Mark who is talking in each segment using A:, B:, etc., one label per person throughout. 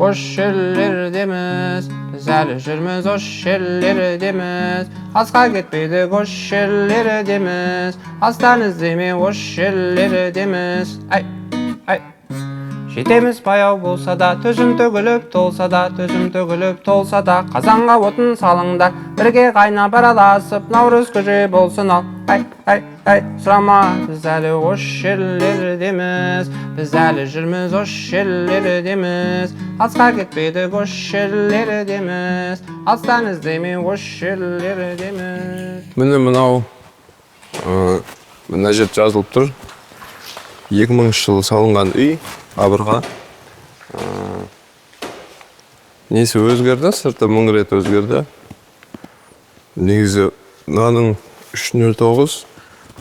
A: Осы жерлердеміз, біз әлі жүрміз, осы жерлердеміз. Алысқа кетпедік, осы жерлердеміз. Алыстан іздеме, осы жерлердеміз. Ай, ай. Жетеміз баяу болса да, төзім төгіліп толса да, төзім төгіліп толса да, қазанға отын салыңдар, бірге қайнап араласып, наурыз көже болсын ал. Ай, ай, ай, сұрама, біз әлі осы жерлердеміз, біз әлі жүрміз, осы жерлердеміз. Алысқа кетпедік, осы жерлердеміз. Алыстан іздеме, осы жерлердеміз.
B: Міне мынау, мына жерде жазылып тұр. 2000 жылы салынған үй, қабырға. Несі өзгерді, сырты 1000 рет өзгерді. Негізі мынаның үш нөл тоғыз,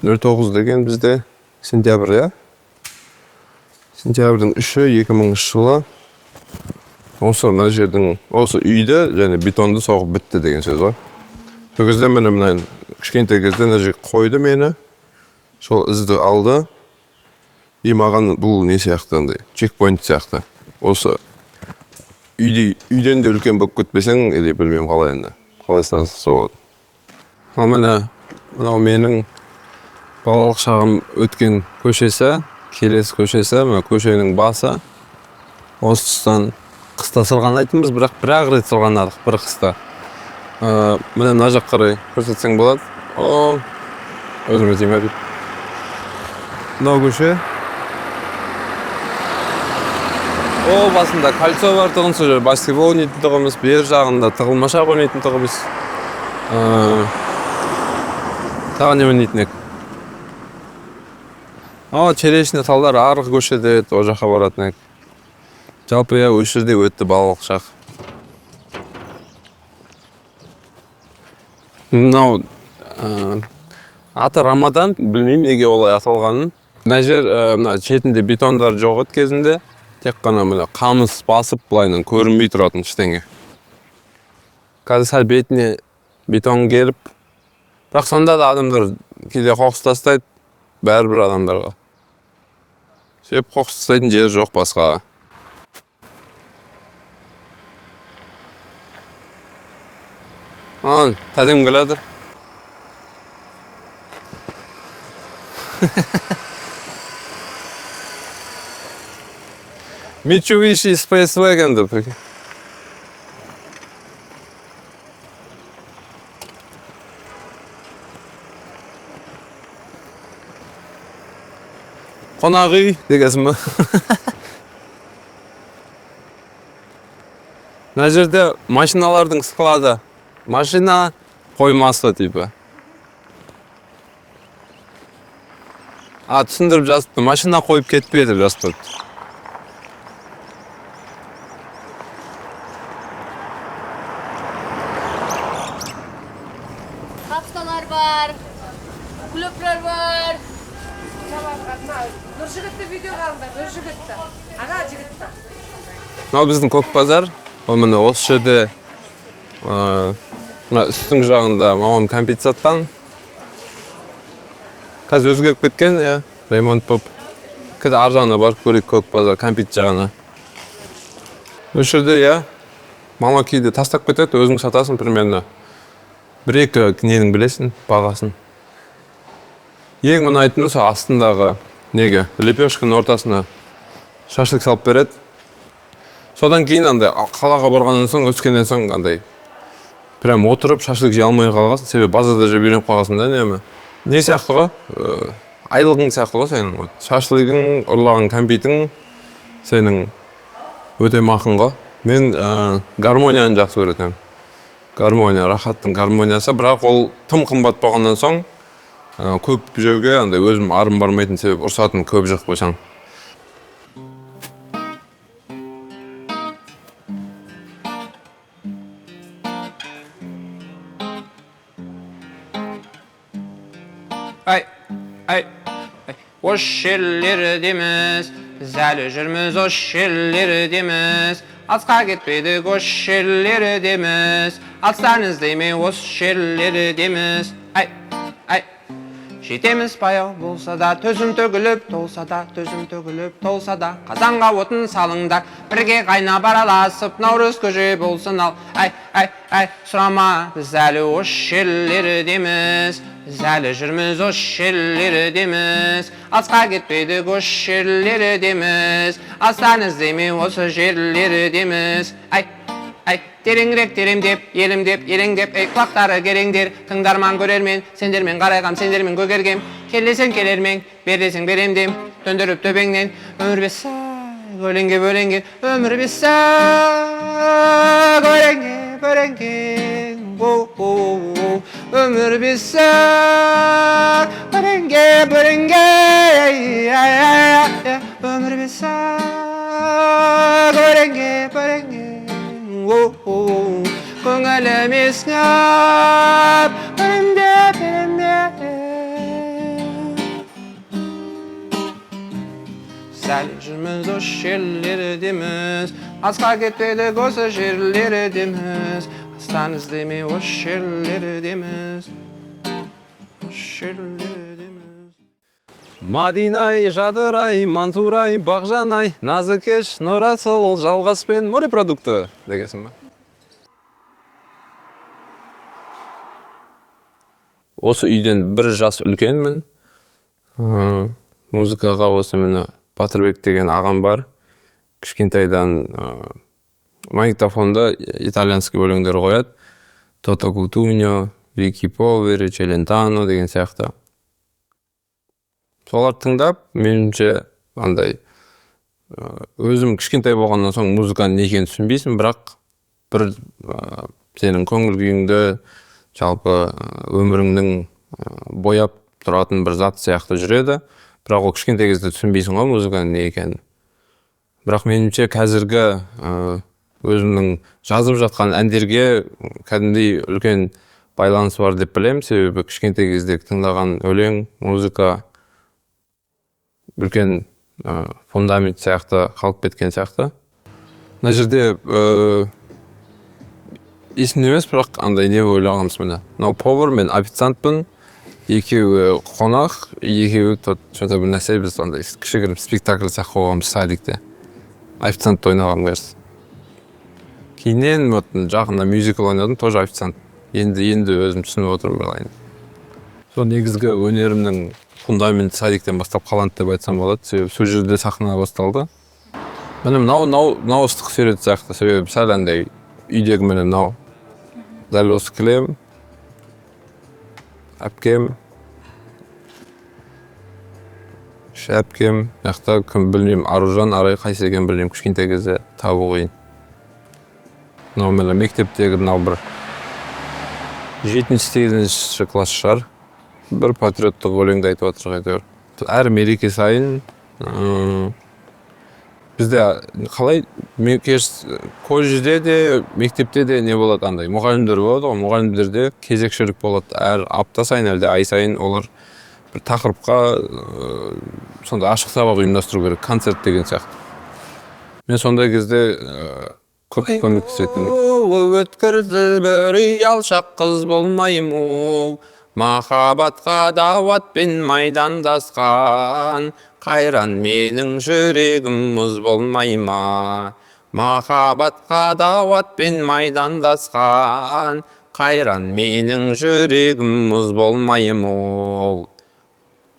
B: нөл тоғыз деген бізде сентябрь, иә? Сентябрьдің үші, екі мыңыншы жылы. Осы мына жердің, осы үйді және бетонды соғып бітті деген сөз ғой. Сол кезде міне мына кішкентай кезде мына жерге қойды мені. Сол ізді алды. И маған бұл не сияқты андай, чекпоинт сияқты. Осы үйден де үлкен болып кетпесең, или білмеймін қалай енді. Қалай санаса болады. Ал міне мынау менің балалық шағым өткен көшесі, келесі көшесі, мына көшенің басы. Осы тұстан қыста сырғанайтынбыз, бірақ бір-ақ рет сырғанадық, бір қыста. Міне мына жаққа қарай көрсетсең болады. О, өзіме тиме деп. Мынау көше. О, басында кольцо бар тұғын, сол жерде баскетбол ойнайтын тұғынбыз, бер жағында тығылмашақ ойнайтын тұғынбыз. Тағы не ойнайтын едік? О, черешня талдар арғы көшеде еді, ол жаққа баратын едік. Жалпы, иә, осы жерде өтті балалық шақ. Мынау, аты Рамадан, білмеймін неге олай аталғанын. Мына жер, мына шетінде бетондар жоқ еді кезінде. Тек қана мына қамыс басып былайынан көрінбей тұратын ештеңе. Қазір сәл бетіне бетон келіп, бірақ сонда да адамдар кейде қоқыс тастайды, бәрібір адамдарға. Себеп қоқыс тастайтын жер жоқ басқа. Ан, тәтем келеді. Mitsubishi Space Wagon деп. Қонақ үй дегенсің ба? Мына жерде машиналардың склады. Машина қоймасы типа. А, түсіндіріп жазыпты. Машина қойып кетпе деп жазып қойыпты.
C: Капсулалар бар, клублар бар.
D: Нұржігітті видеоға алыңдар, Нұржігітті. Ана жігітті.
B: Мынау біздің көк базар. Ол міне осы жерде, мына үстің жағында мамам кәмпит сатқан. Қазір өзгеріп кеткен, иә, ремонт болып. Қазір ар жағына барып көрейік көк базар, кәмпит жағына. Осы жерде, иә, мама кейде тастап кетеді, өзің сатасың примерно. Бір-екі ненің білесің, бағасын. Ең ұнайтыны сол астындағы неге, лепешканың ортасына шашлык салып береді. Содан кейін андай қалаға барғаннан соң, өскеннен соң андай прям отырып шашлык жей алмай қалғансың, себебі базарда жеп үйреніп қалғансың да үнемі. Не сияқты ғой? Айлығың сияқты ғой сенің. Вот шашлыгың, ұрлаған кәмпитің сенің өте мақын ғой. Мен гармонияны жақсы көретінмін. Гармония, рахаттың гармониясы, бірақ ол тым қымбат болғаннан соң көп жеуге андай өзім арым бармайтын, себеп ұрсатын көп жеп қойсаң.
A: Ай, ай, ай. Осы жерлердеміз, біз әлі жүрміз, осы жерлердеміз. Алысқа кетпедік, осы жерлердеміз. Алыстан іздеме, осы жерлердеміз. Ай, ай. Жетеміз баяу болса да, төзім төгіліп толса да, төзім төгіліп толса да. Қазанға отын салыңдар, бірге қайнап араласып, наурыз көже болсын ал. Әй, әй, әй, сұрама, біз әлі осы жерлердеміз. Біз әлі жүрміз осы жерлердеміз. Алысқа кетпедік, осы жерлердеміз. Алыстан іздеме, осы жерлердеміз. Әй, әй, тереңірек терем деп, елім деп, елеңдеп, ей, құлақтары кереңдер, тыңдарман көрермен, сендермен қарайғам, сендермен көгергем, келесең келермен, бер десең берем дем, төндіріп төбеңнен, өмір бесік өлеңге бөленген, өмір бесік өлеңге бөленген, о, өмір бесік өлеңге бөленген, өмір бесік өлеңге бөленген, о, көңілім есініп, берем де, берем де. Сәл жүрміз осы жерлердеміз, алысқа кетпедік, осы жерлердеміз. Алыстан іздеме, осы жерлердеміз, осы жерлердеміз.
B: Мадинай, Жадырай, Мансурай, Бағжанай, Назыкеш, Нұрасыл, Жалғаспен морепродукты дегенсің ба? Осы үйден бір жас үлкенмін. Музыкаға осы міне Батырбек деген ағам бар. Кішкентайдан магнитофонда итальянский өлеңдер қояды. Тото Кутуньо, Рики Повери, Челентано деген сияқты. Соларды тыңдап, меніңше андай өзім кішкентай болғаннан соң музыканың не екенін түсінбейсің, бірақ бір сенің көңіл күйіңді, жалпы өміріңнің бояп тұратын бір зат сияқты жүреді. Бірақ ол кішкентай кезде түсінбейсің ғой музыканың не екенін. Бірақ меніңше қазіргі өзімнің жазып жатқан әндерге кәдімгідей үлкен байланыс бар деп білемін. Себебі кішкентай кезде тыңдаған өлең, музыка үлкен фундамент сияқты қалып кеткен сияқты. Мына жерде есімде емес, бірақ андай не ойлағанбыз міне. Мынау повар, мен официантпын, екеуі қонақ, екеуі тот что-то бір нәрсе, біз андай кішігірім спектакль сияқты қойғанбыз садикте. Официантты ойнағанмын, кажется. Кейіннен вот жақында мюзикл ойнадым, тоже официант. Енді өзім түсініп отырмын былай. Сол негізгі өнерімнің фундаменті садиктен бастап қаланды деп айтсам болады, себебі сол жерде сахна басталды. Міне мынау ыстық сурет сияқты, себебі сәл андай үйдегі міне мынау. Дәл осы кілем, әпкем, кіші әпкем, мына жақта кім білмеймін, Аружан, Арай қайсы екенін білмеймін, кішкентай кезде табу қиын. Мынау міне мектептегі мынау бір жетінші, сегізінші класс шығар. Бір патриоттық өлеңді айтып жатыр әйтеуір. Әр мереке сайын, бізде қалай колледжде де, мектепте де не болады андай, мұғалімдер болады ғой, мұғалімдерде кезекшілік болады. Әр апта сайын, әлде ай сайын олар бір тақырыпқа, сондай ашық сабақ ұйымдастыру керек, концерт деген сияқты. Мен сондай кезде, көп көмектесетінмін. Өткір бір ұялшақ қыз болмаймын, махаббатқа дауатпен майдандасқан, қайран менің жүрегім мұз болмай ма? Махаббатқа дауатпен майдандасқан, қайран менің жүрегім мұз болмай ма?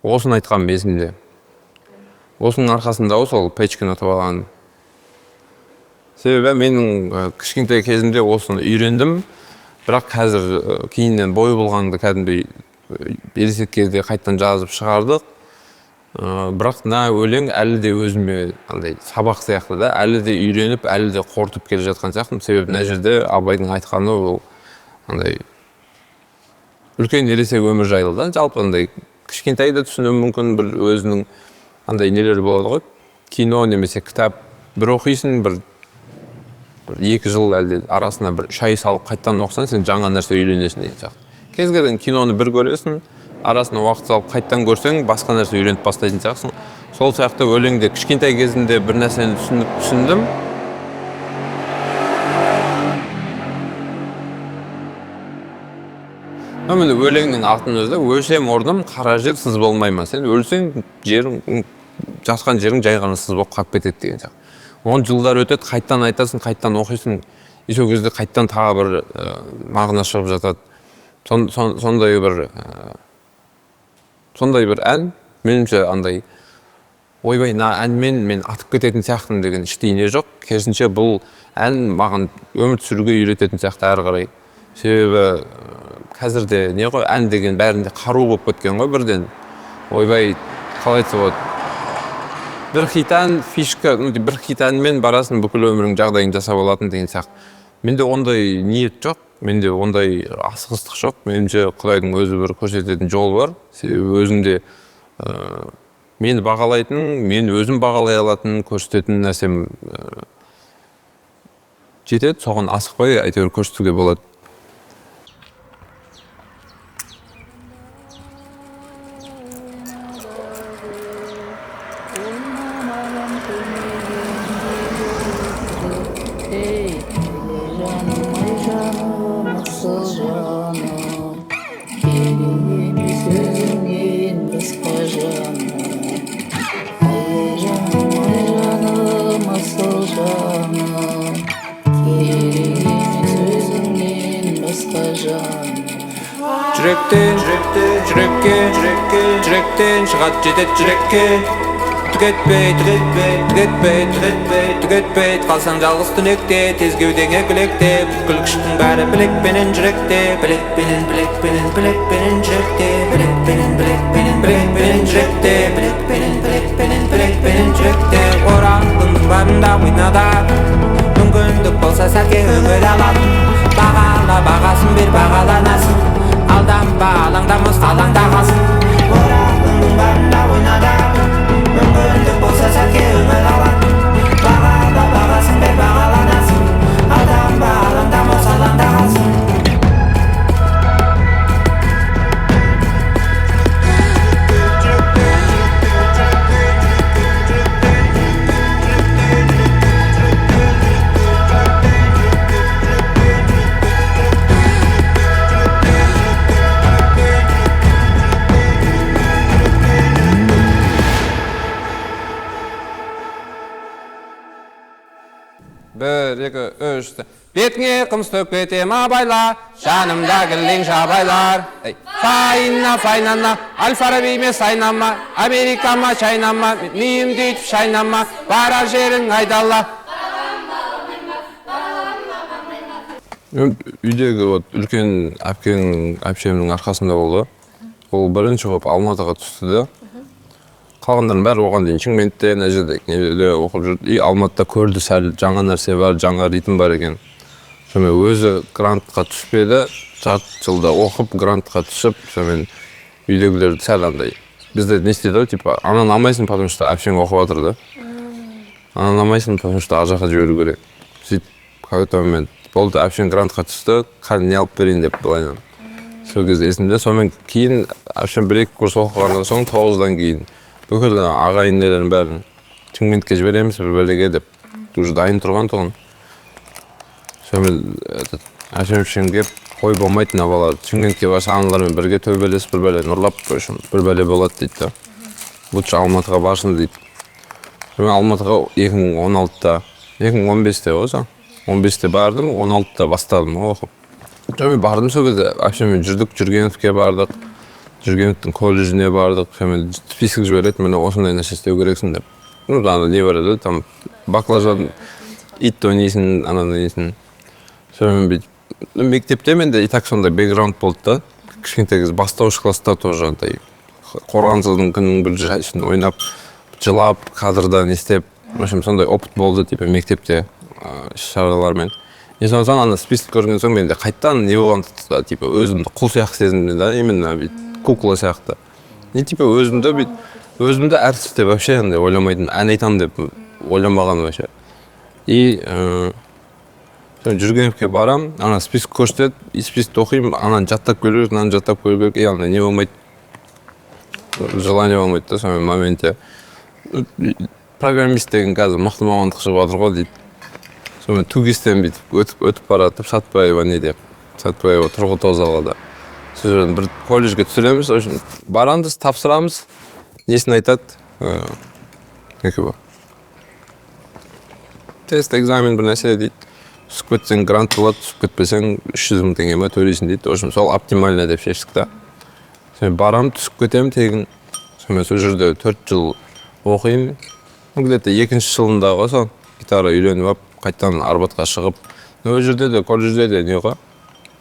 B: Осыны айтқаным есімде. Осының арқасында сол Печкин ұтып алған. Себебі менің кішкентай кезімде осыны үйрендім. Бірақ қазір, кейіннен бой болғанды кәдімгідей, ересек кезде қайтадан жазып шығардық. Бірақ мына өлең әлі де өзіме андай сабақ сияқты да, әлі де үйреніп, әлі де қорытып келе жатқан сияқтымын. Себебі мына жерде Абайдың айтқаны ол андай үлкен ересек өмір жайлы да, жалпы андай кішкентай да түсінуі мүмкін, бір өзінің андай нелері болады ғой, кино немесе кітап бір оқисың, бір 2 жыл әлде арасына бір 3 ай салып қайтадан оқысаң, сен жаңа нәрсе үйренесің деген сияқты. Кез келген киноны бір көресің, арасына уақыт салып қайтадан көрсең, басқа нәрсе үйреніп бастайтын сияқтысың. Сол сияқты өлеңде кішкентай кезімде бір нәрсені түсіндім. Міне, өлеңнің атының өзі: «Өлсем, орным қара жер, сыз болмай ма?» Сен өлсең, жерің, жатқан жерің жай ғана сыз болып қалып кетеді деген сияқты. Он жылдар өтеді, қайтадан айтасың, қайтадан оқисың, и сол кезде қайтадан тағы бір мағына шығып жатады. Сондай бір ән меніңше. Андай «ойбай, мына әнмен мен атып кететін сияқтымын» деген іштей не жоқ. Керісінше, бұл ән маған өмір сүруге үйрететін сияқты әрі қарай. Себебі қазірде не ғой, ән деген бәрінде қару болып кеткен ғой бірден. Ойбай, қалай айтса болады, бір хит ән, фишка, ну, бір хит әнмен барасың, бүкіл өмірің, жағдайыңды жасап алатын деген сияқты. Менде ондай ниет жоқ, менде ондай асығыстық жоқ. Меніңше, Құдайдың өзі бір көрсететін жол бар. Себебі өзімде мені бағалайтын, мен өзім бағалай алатын, көрсететін нәрсем жетеді. Соған асықпай, әйтеуір көрсетуге болады.
E: Ей, жаным, ай, жаным, асыл жаным, керек емес өзіңнен басқа жаным. Ай, жаным, ай, жаным, асыл жаным, керек емес өзіңнен басқа жаным.
A: Жүректен, жүректен, жүрекке, жүрекке, жүректен шығады, жетеді жүрекке. Түк етпей, түк етпей, түк етпей, түк етпей, түк етпей. Қалсаң жалғыз түнекте, тез кеудеңе күлекте. Бүткіл күштің бәрі білекпенен жүректе. Білекпенен, білекпенен, білекпенен жүректе. Білекпенен, білекпенен, білекпенен жүректе. Білекпенен, білекпенен, білекпенен жүректе. Оралдың барында ойна да. Мүмкіндік болса, сәлке үңіл алатын. Бағала, бағасын бер, бағаланасың. Алданба, алаңдамас, алаңда қалсын. Оралдың барында ойна да. Мүмкіндік болса, сәлке үңіл алатын. Бағала, бағасын бер, бағаланасың. Алданба, алаңдамас, алаңда қалсын.
B: Бір, екі, үш. Бетіңе қымыз төкпетем, абайла, жанымда кілең жабайлар. Ей, файна, файнана, Әл Фараби емес айнама, Америка ма, Чайна ма, миымды өйтіп шайнама, барар жерің айдала. Үйдегі вот үлкен әпкең, әпшемнің арқасында болды. Ол бірінші болып Алматыға түсті да. Қалғандарының бәрі оған дейін Шымкентте, мына жерде, неде оқып жүрді. И Алматыда көрді, сәл жаңа нәрсе бар, жаңа ритм бар екен. Сонымен өзі грантқа түспеді, жарты жылда оқып, грантқа түсіп, сонымен үйдегілер сәл андай. Бізде не істейді ғой, типа, ананы алмайсың, потому что әпшең оқып жатыр да. Ананы алмайсың, потому что ар жаққа жіберу керек. Сөйтіп, какой-то момент болды, әпшең грантқа түсті, қазір не алып берейін деп былайынан. Сол кезде есімде, сонымен кейін әпшем бір екі курс оқығаннан соң, тоғыздан кейін бүкіл ағайын нелердің бәрін Шымкентке жібереміз бір бәлеге деп уже дайын тұрған тұғын. Сонымен этот әпшем әпшем келіп, қой, болмайды, мына бала Шымкентке барса, аналармен бірге төбелесіп, бір бәлені ұрлап, в общем, бір бәле болады дейді да, лучше Алматыға барсын дейді. Сонымен Алматыға 2016-да, 2015-те ғой, сол 15-те бардым, 16-да бастадым ғой оқып. Сонымен бардым, сол кезде әпшеммен жүрдік, Жүргеновке бардық, Жүргеновтің колледжіне бардық. Сонымен список жібереді, міне, осындай нәрсе істеу керексің деп. Ну, ана не бар еді, там баклажан, ит ойнайсың, ананы ойнайсың. Сонымен бүйтіп, ну, мектепте менде и так сондай бэкграунд болды да. Кішкентай кез, бастауыш класста тоже андай Қорғансыздың күнінің бір жайсын ойнап, жылап, кадрда не істеп, в общем, сондай опыт болды, типа, мектепте іс шаралармен. И содан ана список көрген соң менде қайтадан не болған да, типа, өзімді құл сияқты сезіндім да, именно бүйтіп кукла сияқты. Не, типа, өзімді бүйтіп, өзімді әртіс деп вообще андай ойламайтынмын, ән айтамын деп ойламағанмын вообще. И соны Жүргеновке барамын, ана список көрсетеді, и списокті оқимын, ананы жаттап келу керек, мынаны жаттап келу керек, и андай не болмайды, желание болмайды да. Сонымен моменте программист деген қазір мықты мамандық шығып жатыр ғой дейді. Сонымен 2ГИС-тен бүйтіп өтіп, өтіп бара жатып, Сатпаева неде, Сатпаева Тұрғыт Озалада. Сол жерден бір колледжге түсіреміз, в общем, барамыз, тапсырамыз, несін айтады, екі тест, экзамен бір нәрсе дейді. Түсіп кетсең грант болады, түсіп кетпесең 300 000 теңге ма төлейсің дейді. В общем, сол оптимально деп шештік та. Сонымен барамын, түсіп кетемін тегін. Сонымен сол жерде 4 жыл оқимын. Ну, где-то екінші жылында ғой сол гитара үйреніп алып, қайтадан Арбатқа шығып. Ну, ол жерде де, колледжде де не ғой,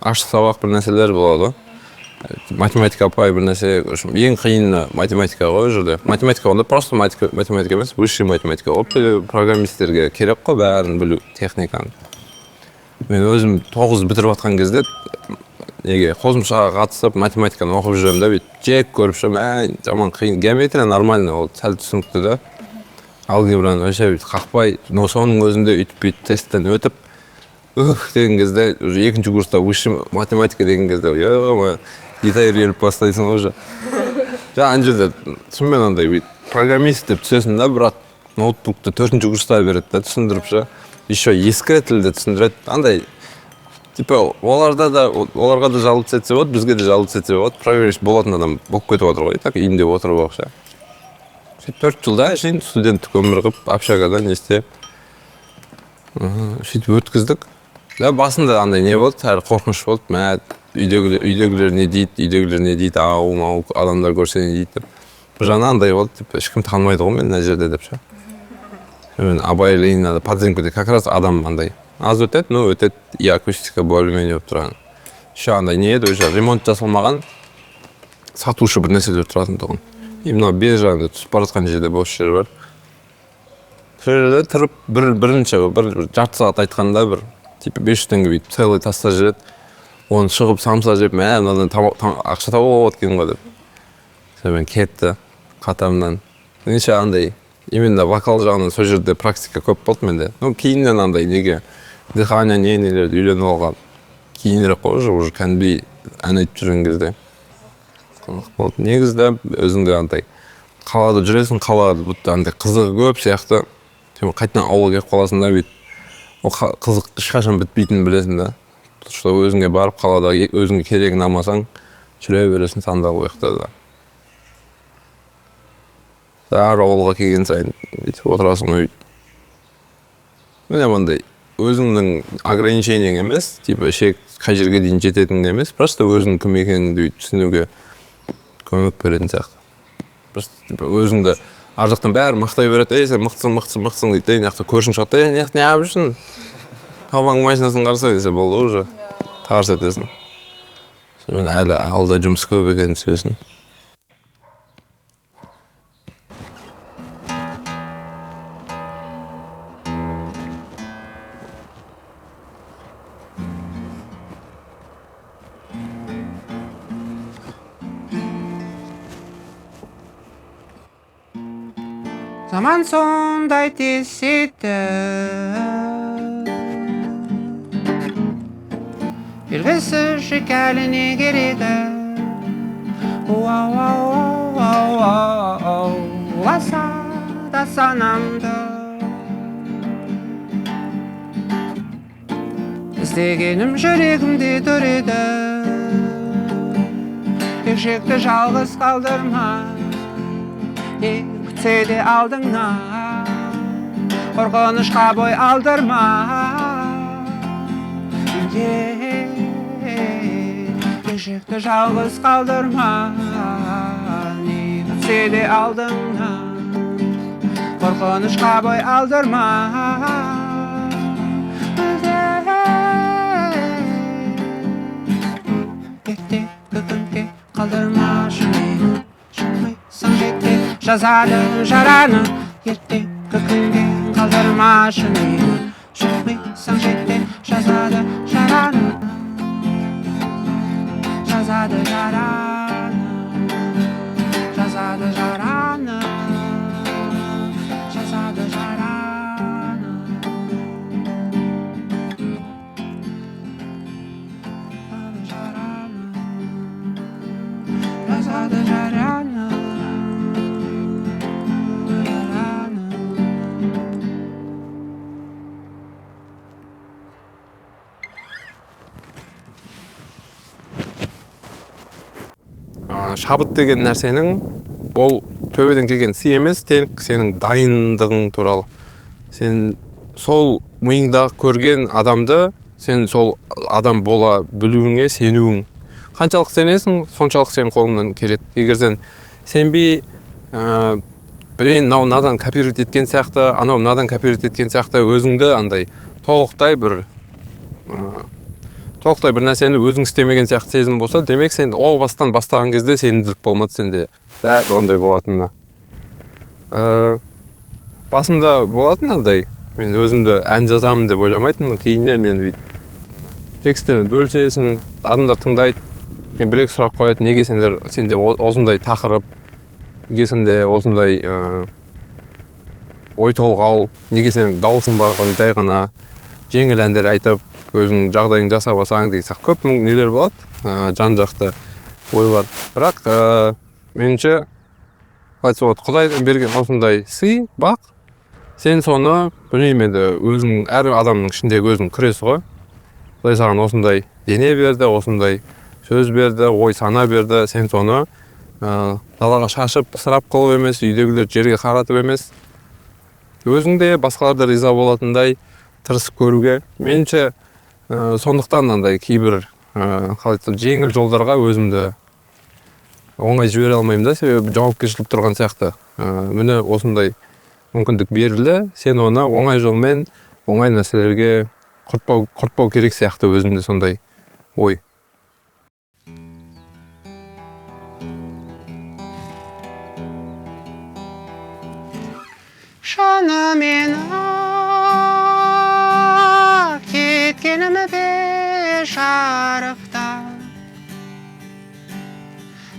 B: ашық сабақ бір нәрселер болады ғой, математика апай бір нәрсе. В общем, ең қиыны математика ғой ол жерде. Математика онда просто математика емес, высший математика ғой, программистерге керек қой бәрін білу, техниканы. Мен өзім тоғыз бітіріп жатқан кезде неге қосымшаға қатысып, математиканы оқып жүремін да, бүйтіп жек көріп ше, мә, жаман қиын. Геометрия нормально, ол сәл түсінікті да, алгебраны вообще бүйтіп қақпай. Но соның өзінде өйтіп бүйтіп тесттен өтіп, ух деген кезде, уже екінші курста высший математика деген кезде, е, гитара келіп бастайсың ғой уже. Жаңа ана жерде шынымен андай бүйтіп программист деп түсесің да, бірақ ноутбукты төртінші курста береді да, түсіндіріп ше, еще ескі тілде түсіндіреді андай, типа оларда да, оларға да жаловаться етсе болады, бізге де жаловаться етсе болады. Программист болатын адам болып кетіп отыр ғой, так үйінде отырып алып ше. Сөйтіп 4 жылда әшейін студенттік өмір қылып, общагада не істеп, сөйтіп өткіздік да. Басында андай не болды, сәл қорқыныш болды, мә, үйдегілер не дейді, үйдегілер не дейді, ау мынау адамдар көрсе не дейді деп. Бір жағынан андай болды, типа ешкім танымайды ғой мені мына жерде деп ше. Мен Абай, Ленинада подземкада как раз адам андай аз өтеді, но өтеді, и акустика более менее болып тұрған. Еще андай не еді, уже ремонт жасалмаған, сатушы бір нәрселер тұратын тұғын. И мынау бер жағында түсіп бара жатқан жерде бос жер бар, сол жерде тұрып бір бірінші бір жарты сағат айтқанда, бір типа 500 теңге бүйтіп целый тастап жібереді. Оны шығып самса жеп, мә, мынадан ақша табуға болады екен ғой деп, сонымен кетті қатарымнан. Неше андай именно вокал жағынан сол жерде практика көп болды менде. Ну, кейіннен андай неге дыхание не нелерді үйреніп алған кейінірек қой, уже кәдімгідей ән айтып жүрген кезде қызық болды негізі да. Өзің де андай қалада жүресің, қалада будто андай қызығы көп сияқты, сен қайтадан ауылға келіп қаласың да, бүйтіп ол қызық ешқашан бітпейтінін білесің да, что өзіңе барып қалада өзіңе керегін алмасаң, жүре бересің сандалып ол жақта да. Әр ауылға келген сайын бүйтіп отырасың ғой, міне, мындай өзіңнің ограничениең емес, типа шек, қай жерге дейін жететінің емес, просто өзіңнің кім екеніңді бүйтіп түсінуге көмек беретін сияқты. Просто типа өзіңді ар жақтан бәрі мақтай береді: «Ей, сен мықтысың, мықтысың, мықтысың», — дейді да. Мына жақта көршің шығады да: «Ей, мына жақта неғып жүрсің, папаңның машинасын қараса», — десе болды, уже тарс етесің. Сонымен әлі алда жұмыс көп екенін түсінесің.
A: Заман сондай деседі, белгісіз шекелі не керегі. Уау, уау, уау, уау, уласа да санамды, іздегенім жүрегімде тұр еді. Жүректі жалғыз қалдырма, не күтсе де алдыңнан, қорқынышқа бой алдырма. Жүректі жалғыз қалдырма, не күтсе де алдыңнан, қорқынышқа бой алдырма. Ертегі күнге қалдырмашы мені, жымисаң жете жазады жараны. Ертегі күнге қалдырмашы мені, жымисаң жете жазады жараны, жазады жараны, жазады жараны, жазады жараны, жараны, жазады жараны, жараны.
B: Шабыт деген нәрсенің ол төбеден келген сый емес, тек сенің дайындығың туралы. Сен сол миыңдағы көрген адамды, сен сол адам бола білуіңе сенуің. Қаншалық сенесің, соншалық сенің қолыңнан келеді. Егер сен сенбей, блин, мынау мынадан копировать еткен сияқты, анау мынадан копировать еткен сияқты өзіңді андай толықтай бір нәрсені өзің істемеген сияқты сезім болса, демек сен о бастан бастаған кезде сенімділік болмады сенде. Дәл ондай болатынына. Басында болатын андай, мен өзімді ән жазамын деп ойламайтынмын, кейіннен мен бүйтіп тексттерді бөлісесің, адамдар тыңдайды, мен бір екі сұрақ қояды, неге сенде осындай тақырып, неге сенде осындай ой толғау, неге сенің дауысың бар ғой, жай ғана жеңіл әндер айтып, өзің жағдайыңды жасап алсаң деген сияқты көп нелер болады, жан-жақты ойлар. Бірақ меніңше, қалай айтса болады, Құдайдан берген осындай сый, бақ, сен соны, білмеймін енді, өзің, әр адамның ішіндегі өзінің күресі ғой. Құдай саған осындай дене берді, осындай сөз берді, ой сана берді, сен соны далаға шашып, ысырап қылып емес, үйдегілерді жерге қаратып емес, өзің де басқалар да риза болатындай тырысып көруге. Меніңше, сондықтан андай кейбір, қалай айтсам, жеңіл жолдарға өзімді оңай жібере алмаймын да, себебі жауапкершілік тұрған сияқты. Міне осындай мүмкіндік берілді, сен оны оңай жолмен, оңай нәрселерге құртпау керек сияқты, өзімде сондай ой.
A: Шынымен ақ кеткенім бе жарықта,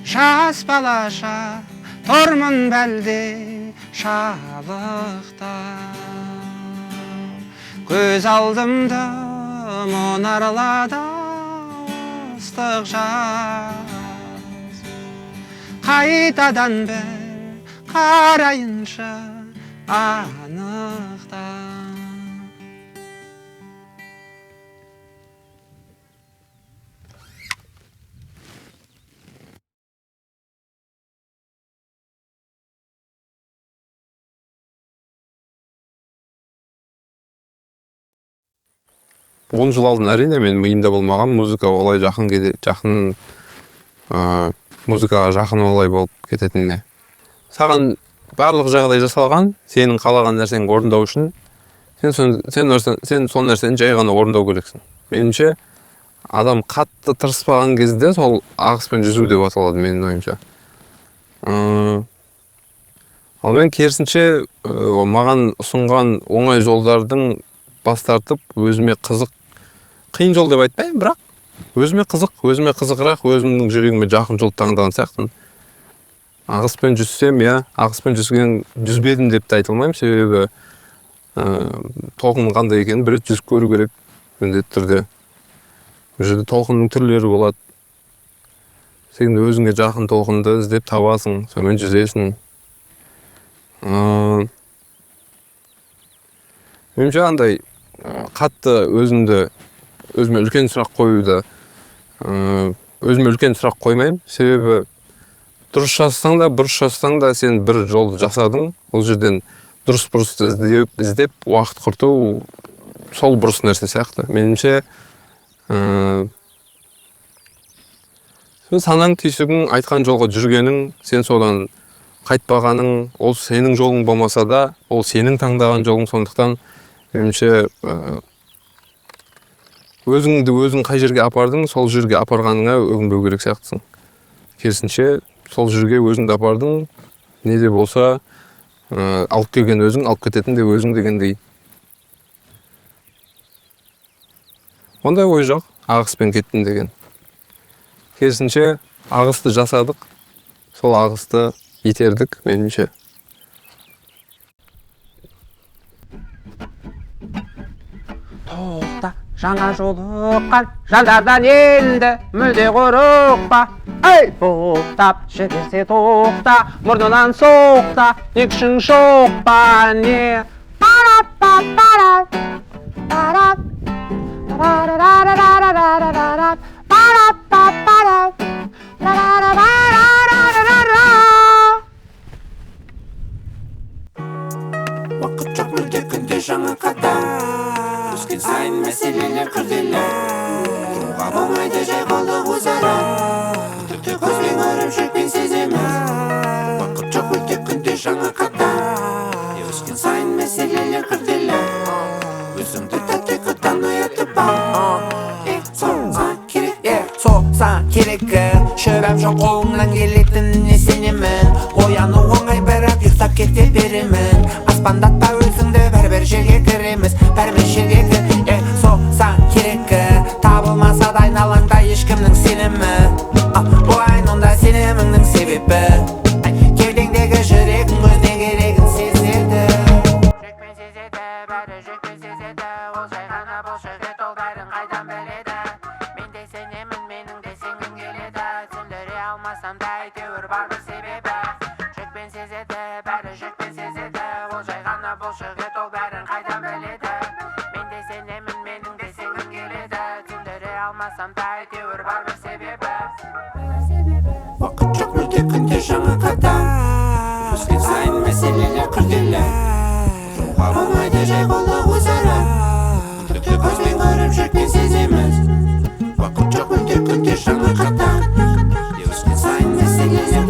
A: жас балаша тұрмын бәлде шалықта. Көз алдымда мұнарлады ыстық жаз, қайтадан бір қарайыншы анықтап.
B: 10 жыл алдын әрине мен миымда болмаған музыка олай жақын келе, жақын, музыкаға жақын олай болып кететініне. Саған барлық жағдай жасалған, сенің қалаған нәрсеңді орындау үшін сен сол нәрсені жай ғана орындау керексің. Меніңше, адам қатты тырыспаған кезде сол ағыспен жүзу деп аталады менің ойымша. Ал мен керісінше, маған ұсынған оңай жолдардың бас тартып, өзіме қызық, қиын жол деп айтпаймын, бірақ өзіме қызық, өзіме қызығырақ, өзімнің жүрегіме жақын жол таңдаған сияқтымын. Ағыспен жүзсем, иә, ағыспен жүзбедім деп те айта алмаймын, себебі толқынның қандай екенін бір рет жүзіп көру керек міндетті түрде. Бұл жерде толқынның түрлері болады. Сен өзіңе жақын толқынды іздеп табасың, сонымен жүзесің. Меніңше андай қатты өзіме үлкен сұрақ қоюды, өзіме үлкен сұрақ қоймаймын, себебі дұрыс жазсаң да, бұрыс жазсаң да сен бір жолды жасадың, ол жерден дұрыс бұрысты іздеп уақыт құрту сол бұрыс нәрсе сияқты. Меніңше, сен санаң түйсігің айтқан жолға жүргенің, сен содан қайтпағаның, ол сенің жолың болмаса да, ол сенің таңдаған жолың, сондықтан меніңше, өзіңді өзің қай жерге апардың, сол жерге апарғаныңа өкінбеу керек сияқтысың. Керісінше, сол жерге өзіңді апардың, не де болса, алып келген өзің, алып кететін де өзің дегендей. Ондай ой жоқ, ағыспен кеттім деген. Керісінше, ағысты жасадық, сол ағысты итердік, меніңше.
A: Тоқта, жаңа жолыққан жандардан енді мүлде қорықпа. Ей, боқтап жіберсе тоқта, мұрнынан соқта, не күшің жоқ па, не? Па-ра-па-па-ра, па-ра, па-ра-ра-ра-ра-ра-ра-ра, па-ра-па-па-ра, ра-ра-ра-ра-ра. мәселелер күрделі. Тұруға болмайды жай қолдық өзара. Тіпті көзбен көріп, жүрекпен сеземіз. Уақыт жоқ мүлде, күнде жаңа қадам. Өскен сайын мәселелер күрделі. Өзіңді тәтті ұйқыдан оятып ал. Соған керек, соған керек. Шүбәм жоқ, қолыңнан келетініне сенемін. Ояну оңай, бірақ ұйықтап кете беремін. Аспандатпа өзіңді, бәрібір жерге кіреміз. Бәрібір жерге кір. Соған керек. Табылмаса да айналаңда ешкімнің сенімі, болайын онда сеніміңнің себебі. Кеудеңдегі жүрегің өзіне керегін сезеді. Жүрекпен сезеді, бәрі жүрекпен сезеді. Ол жай ғана бұлшық ет, ол бәрін қайдан біледі? Мен де сенемін, менің де сенгім келеді. Түсіндіре алмасам да, әйтеуір бар бір себебі. Жүрекпен сезеді, бәрі жүрекпен сезеді. Ол жай ғана бұлшық ет, ол бәрін қайдан біледі? Мен де сенемін, менің де сенгім келеді. Түсіндіре алмасам да, әйтеуір бар бір себебі. Уақыт жоқ мүлде, күнде жаңа қадам. Өскен сайын мәселелер күрделі. Тұруға болмайды жай қолдық өзара. Тіпті көзбен көріп, жүрекпен сеземіз. Уақыт жоқ мүлде, күнде жаңа қадам. Өскен сайын мәселелер